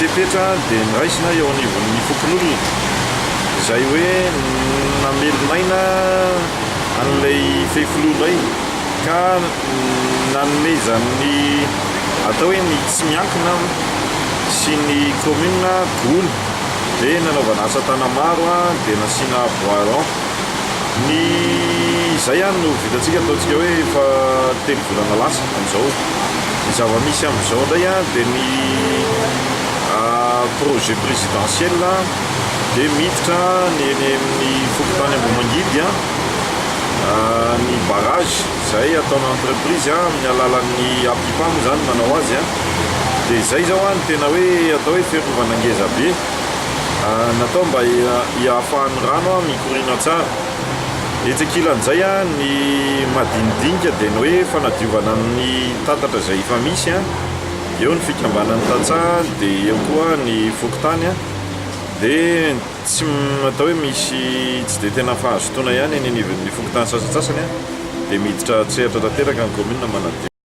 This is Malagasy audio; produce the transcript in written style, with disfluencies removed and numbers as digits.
fepetra dia noraisina eo anivon'ny fokonolona izay hoe namelon'aina an'ilay fehifiloha indray ka nanomezan'ny atao hoe ny tsy miankina sy ny commune gony dia nanaovana asa tanamaro dia nasiana bois rond. Ny izay ihany no vitantsika ataontsika hoe efa 3 volana lasa amin'izao. Ny zava-misy amin'izao indray dia ny projet présidentiel dia miditra ny eny amin'ny fokontany Ambohimangidy ny barrage izay ataona entreprise amin'ny alalan'ny APIPA moa zany manao azy dia izay zao no tena hoe atao hoe fiarovana ngeza be natao mba hiahafahan'ny rano mikoriana tsara. Etsy ankilan'izay ny madinidinika dia ny hoe fanadiovana ny tatatra izay efa misy eo ny fikambanan'ny tantsaha dia eo koa ny fokontany dia tsy atao hoe misy tsy dia tena fahazotoana ihany eny anivon'ny fokontany sasantsasany dia miditra an-tsehatra tanteraka ny commune manadio.